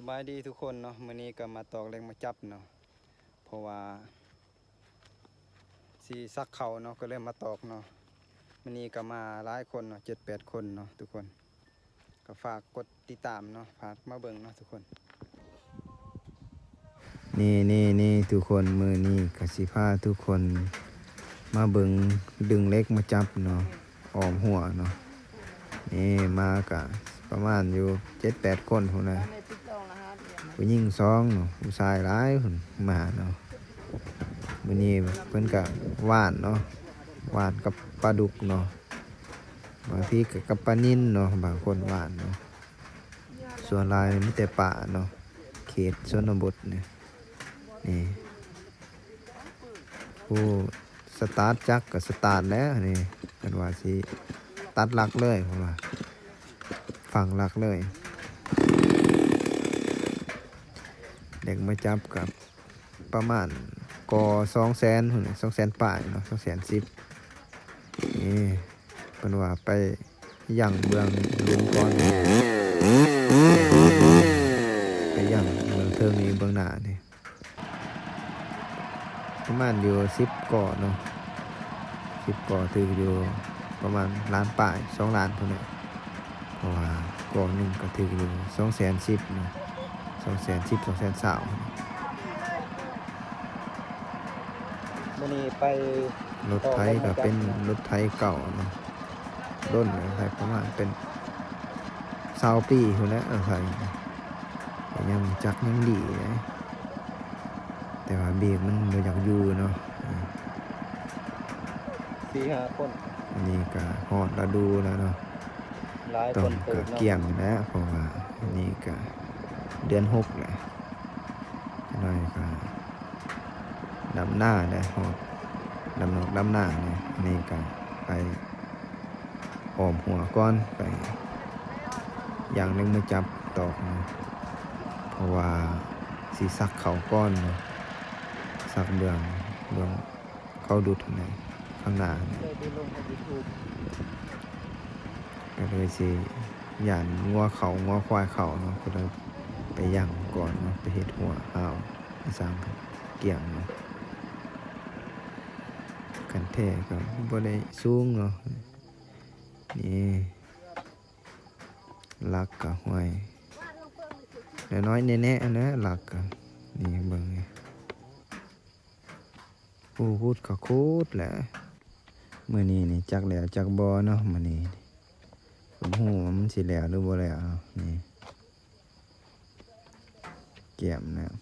ສະບາຍດີທຸກຄົນເນາະ, ມື້ນີ້ກໍມາຕອກເຫຼັກມາຈັບເນາະ ເພາະວ່າຊິສັກເຂົ້າເນາະ ກໍເລີຍມາຕອກເນາະ. ມື້ນີ້ກໍມາຫຼາຍຄົນເນາະ ເຈັດແປດຄົນເນາະທຸກຄົນ. ກໍຝາກກົດຕິດຕາມເນາະ ຝາກມາເບິ່ງເນາະທຸກຄົນ. ນີ້ໆໆ ທຸກຄົນ, ມື້ນີ້ກໍຊິພາທຸກຄົນມາເບິ່ງດຶງເຫຼັກມາຈັບເນາະ ອ້ອມຮົ້ວເນາະ. ນີ້ມາກະປະມານຢູ່ເຈັດແປດຄົນພຸ້ນນະ, ຜູ້ຍິງສອງເນາະ ຜູ້ຊາຍຫຼາຍພຸ້ນມາເນາະ. ມື້ນີ້ເພິ່ນກະຫວ່ານເນາະ ຫວ່ານກັບປາດຸກເນາະ, ບາງທີກໍກັບປານິນເນາະ ບາງຄົນຫວ່ານເນາະ. ສ່ວນຫຼາຍມີແຕ່ປ່າເນາະ ເຂດຊົນນະບົດນີ້. ນີ້ ໂອ້ ສະຕາດຈັກກໍສະຕາດແລ້ວນີ້, ເພິ່ນວ່າຊິຕັດຫຼັກເລີຍ ເພິ່ນວ່າຝັງຫຼັກເລີຍ. ເຫຼັກມາຈັບກໍປະມານກໍສອງແສນພຸ້ນ ສອງແສນປາຍເນາະ ສອງແສນສິບ. ນີ້ ເພິ່ນວ່າໄປຍັງເບື້ອງລຸ່ມກ່ອນ ໄປຍັງເບື້ອງເທິງນີ້ ເບື້ອງໜ້ານີ້ ປະມານຢູ່ສິບກໍເນາະ, ສິບກໍຖືກຢູ່ປະມານລ້ານປາຍ ສອງລ້ານພຸ້ນແຫຼະ. ເພາະວ່າກໍໜຶ່ງກໍຖືກຢູ່ສອງແສນສິບເນາະ ສອງແສນສິບ ສອງແສນຊາວ. ມື້ນີ້ໄປ ລົດໄຖກໍເປັນລົດໄຖເກົ່າເນາະ, ດົນແລ້ວ ໄຖປະມານເປັນຊາວປີພຸ້ນແຫຼະ ເອີ ໄຖກໍຍັງຈັກຍັງດີເດ້, ແຕ່ວ່າເບຣກມັນບໍ່ຢາກຢູ່ເນາະ. ເອີ ສີ່ຫ້າຄົນ. ອັນນີ້ກໍຮອດລະດູແລ້ວເນາະ, ຫຼາຍຄົນເຕີບເນາະ ຕ້ອງກະກຽມແຫຼະ ເພາະວ່າອັນນີ້ກະເດືອນຫົກແລ້ວ, ຈັກໜ້ອຍກະດຳນາແລ້ວ ຮອດດຳນອກດຳນາແລ້ວ. ອັນນີ້ກະໄປອ້ອມຮົ້ວກ່ອນ ໄປຢ່າງໜຶ່ງມາຈັບຕອກເນາະ, ເພາະວ່າຊິສັກເຂົ້າກ່ອນເນາະ, ສັກເບື້ອງ ເບື້ອງ ເຂົ້າດຸດຫັ້ນແຫຼະ ຂ້າງໜ້າຫັ້ນແຫຼະ. ກໍເລີຍຊິຢ້ານງົວເຂົ້າ ງົວຄວາຍເຂົ້າເນາະ, ກໍເລີຍໄປຢ່າງກ່ອນເນາະ, ໄປເຮັດຮົ້ວຫ້າວ ໄປສ້າງກຽມເນາະ. ຄັນແທ້ກໍບໍ່ໄດ້ສູງເນາະ. ນີ້ ຫຼັກກໍຫ້ວຍ ນ້ອຍໆແນ່ໆ ອັນນັ້ນຫຼັກກໍ ນີ້ເບິ່ງນີ້. ໂອ້ ຂຸດກໍຂຸດແຫຼະ. ມື້ນີ້ນີ້ຈັກແລ້ວຈັກບໍ່ເນາະ, ມື້ນີ້ນີ້ບໍ່ຮູ້ວ່າມັນຊິແລ້ວຫຼືບໍ່ແລ້ວເນາະ. ນີ້ກຽມແລ້ວ.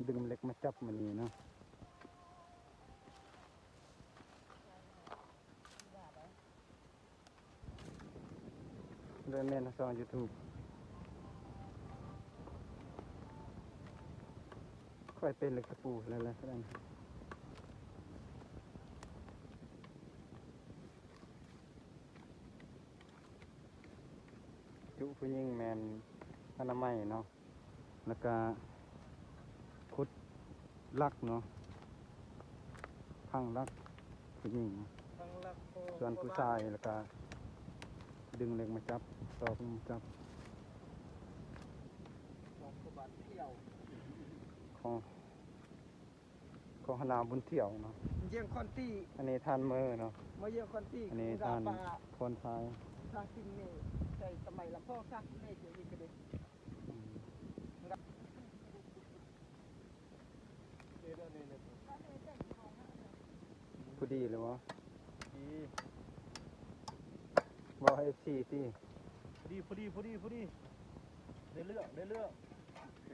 ດຶງເຫຼັກມາຈັບມື້ນີ້ເນາະ. ໂດຍແມ່ນຊ່ອງຢູທູບ ຂ້ອຍເປັນເຫຼັກຕະປູແລ້ວແຫຼະ. ຈຸຜູ້ຍິງແມ່ນອະນາໄມເນາະ. ແລ້ວກະຂຸດຫຼັກເນາະ ພັງຫຼັກຜູ້ຍິງ, ສ່ວນຜູ້ຊາຍແລ້ວກະດຶງເຫຼັກມາຈັບ ຕອກມາຈັບ ຂອງ ຂອງຫົວໜ້າບຸນທ່ຽວເນາະ. ຢ້ຽງຄອນຕີ ອັນນີ້ທ່ານເມີເນາະ, ມາຢ້ຽງຄອນຕີ ອັນນີ້ທ່ານພອນຊາຍ ທາງກິນເມ ໃສ່ຕະໄໝລຳໂພງ ທາງກິນເມ ເດ ອືມ ພໍດີແລ້ວບໍ່? ດີ ບອກໃຫ້ເອັຟຊີຕິ ພໍດີ ພໍດີ ພໍດີ ພໍດີ ໄດ້ເລື່ອງ ໄດ້ເລື່ອງ. ໂອເຄ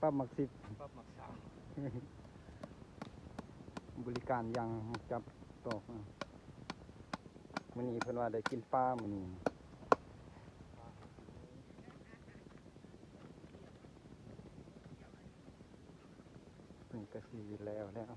ປັບໝາກສິບ ປັບໝາກສາມ. ບໍລິການຢ່າງຈັບຕອກ. ມື້ນີ້ເພິ່ນວ່າໄດ້ກິນປາມື້ນີ້. ທີ່ແລ້ວແລ້ວ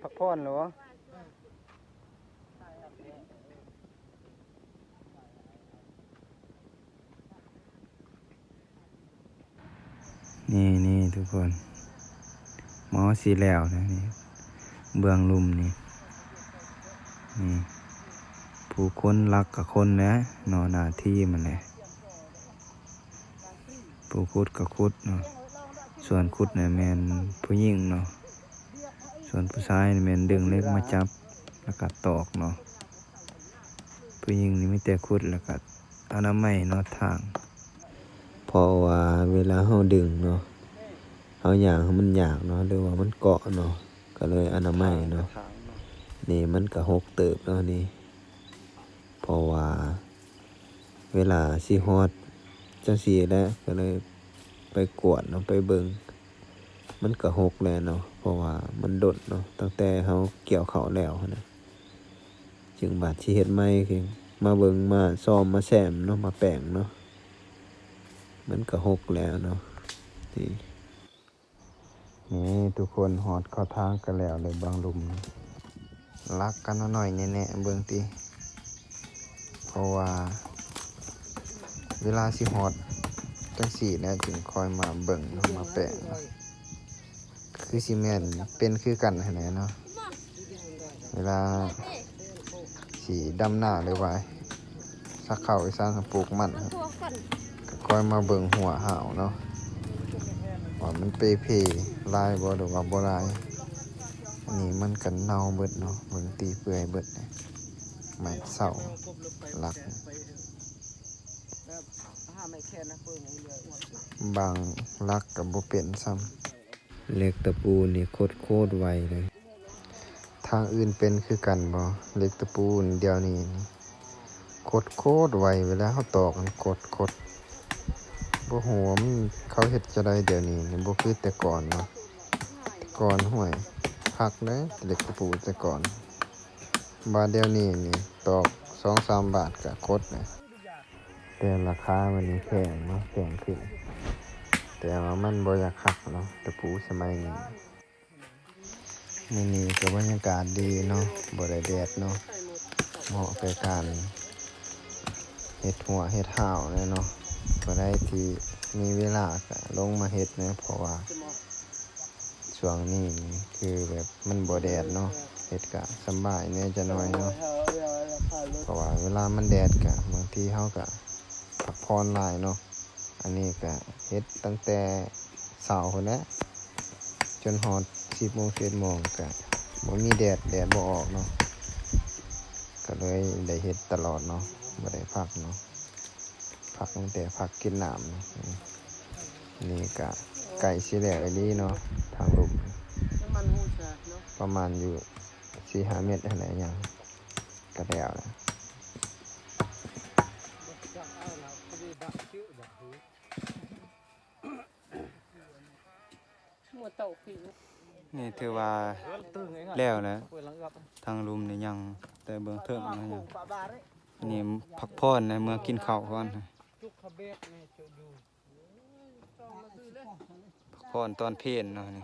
ພັກຜ່ອນແລ້ວບໍ່? ນີ້ໆ ທຸກຄົນ ໝໍຊິແລ້ວແລ້ວນີ້ ເບື້ອງລຸ່ມນີ້ ນີ້ ຜູ້ຄົນຫຼັກກະຄົນແຫຼະເນາະ ໜ້າທີ່ມັນແຫຼະ ຜູ້ຂຸດກະຂຸດເນາະ ສ່ວນຂຸດນະແມ່ນຜູ້ຍິງເນາະ ສ່ວນຜູ້ຊາຍນະແມ່ນດຶງເຫຼັກມາຈັບ ແລ້ວກະຕອກເນາະ. ຜູ້ຍິງນີ້ມີແຕ່ຂຸດ ແລ້ວກະອະນາໄມເນາະ ທາງ ເພາະວ່າເວລາເຮົາດຶງເນາະ ເຮົາຍ່າງມັນຍາກເນາະ ຫຼືວ່າມັນເກາະເນາະ ກະເລີຍອະນາໄມເນາະ. ນີ້ມັນກະຫົກເຕີບເນາະນີ້ ເພາະວ່າເວລາຊິຮອດຈັ່ງຊີ້ແຫຼະ ກະເລີຍໄປກວດເນາະ ໄປເບິ່ງ ມັນກະຫົກແຫຼະເນາະ ເພາະວ່າມັນດົນເນາະ ຕັ້ງແຕ່ເຮົາກ່ຽວເຂົ້າແລ້ວຫັ້ນນະ ຈຶ່ງບາດຊິເຮັດໃໝ່ຄື ມາເບິ່ງ ມາຊອມ ມາແຊມເນາະ ມາແປງເນາະ ມັນກະຫົກແລ້ວເນາະ. ນີ້ ນີ້ທຸກຄົນ ຮອດເຂົ້າທາງກະແລ້ວເລີຍ ບາງລຸ່ມ ຫຼັກກັນໜ້ອຍໆ ແນ່ໆ ເບິ່ງຕິ ເພາະວ່າເວລາຊິຮອດຈັ່ງຊີ້ແຫຼະ ຈຶ່ງຄ່ອຍມາເບິ່ງເນາະ ມາແປງເນາະ. ຄືຊິແມ່ນເປັນຄືກັນຫັ້ນແຫຼະເນາະ ເວລາຊິດຳນາ ຫຼືວ່າສັກເຂົ້າອີ່ສັງ ປູກມັນ ກະຄ່ອຍມາເບິ່ງຫົວຫ້າວເນາະ ວ່າມັນເປ່ເພຫຼາຍບໍ່ ຫຼືວ່າບໍ່ຫຼາຍ. ອັນນີ້ມັນກະເນົ່າເບິດເນາະ ເບິ່ງຕິ ເປື່ອຍເບິດ ໄມ້ເສົາຫຼັກ ບາງຫຼັກກະບໍ່ເປັນຊ້ຳ. ເຫຼັກຕະປູນີ້ຄົດໂຄດໄວເລີຍ. ທາງອື່ນເປັນຄືກັນບໍ່? ເຫຼັກຕະປູດຽວນີ້ນີ້ ຄົດໂຄດໄວ ເວລາເຮົາຕອກຫັ້ນ ຄົດ ຄົດ ບໍ່ຮູ້ວ່າມັນ ເຂົາເຮັດຈັ່ງໃດດຽວນີ້ນີ້ ບໍ່ຄືແຕ່ກ່ອນເນາະ. ແຕ່ກ່ອນ ຫ້ວຍ ຄັກເດ້ ເຫຼັກຕະປູແຕ່ກ່ອນ. ບາດດຽວນີ້ນີ້ ຕອກສອງສາມບາດກະຄົດແລ້ວ. ແຕ່ລາຄາມັນນີ້ແພງເນາະ ແພງຂຶ້ນ ແຕ່ວ່າມັນບໍ່ຢາກຄັກເນາະ ຕະປູສະໄໝນີ້. ມື້ນີ້ກະບັນຍາກາດດີເນາະ ບໍ່ໄດ້ແດດເນາະ ເໝາະແກ່ການເຮັດຫົວເຮັດຫ້າວແດ່ເນາະ. ຜູ້ໃດທີ່ມີເວລາກະລົງມາເຮັດແດ່ ເພາະວ່າ ຊ່ວງນີ້ນີ້ຄືແບບມັນບໍ່ແດດເນາະ ເຮັດກະສະບາຍແດ່ຈັກໜ້ອຍເນາະ ເພາະວ່າເວລາມັນແດດກະບາງທີເຮົາກະພັກຜ່ອນຫຼາຍເນາະ. ອັນນີ້ກະເຮັດຕັ້ງແຕ່ເຊົ້າພຸ້ນແຫຼະ ຈົນຮອດສິບໂມງ ສິບເອັດໂມງ ກະບໍ່ມີແດດ ແດດບໍ່ອອກເນາະ ກະເລີຍໄດ້ເຮັດຕະຫຼອດເນາະ ບໍ່ໄດ້ພັກເນາະ. ພັກຕັ້ງແຕ່ພັກກິນນ້ຳ ນີ້ກະໃກ້ຊິແລ້ວອີ່ຫຼີເນາະ ທາງລຸ່ມ ປະມານຢູ່ສີ່ຫ້າເມັດຫັ້ນແຫຼະ ຍັງກະແລ້ວແລ້ວ. ນີ້ຖືວ່າແລ້ວແຫຼະ ທາງລຸ່ມນີ້ຍັງແຕ່ເບື້ອງເທິງເນາະ ຍັງ ນີ້ພັກຜ່ອນໃນເມືອກິນເຂົ້າກ່ອນ ພັກຜ່ອນຕອນເພນເນາະນີ້.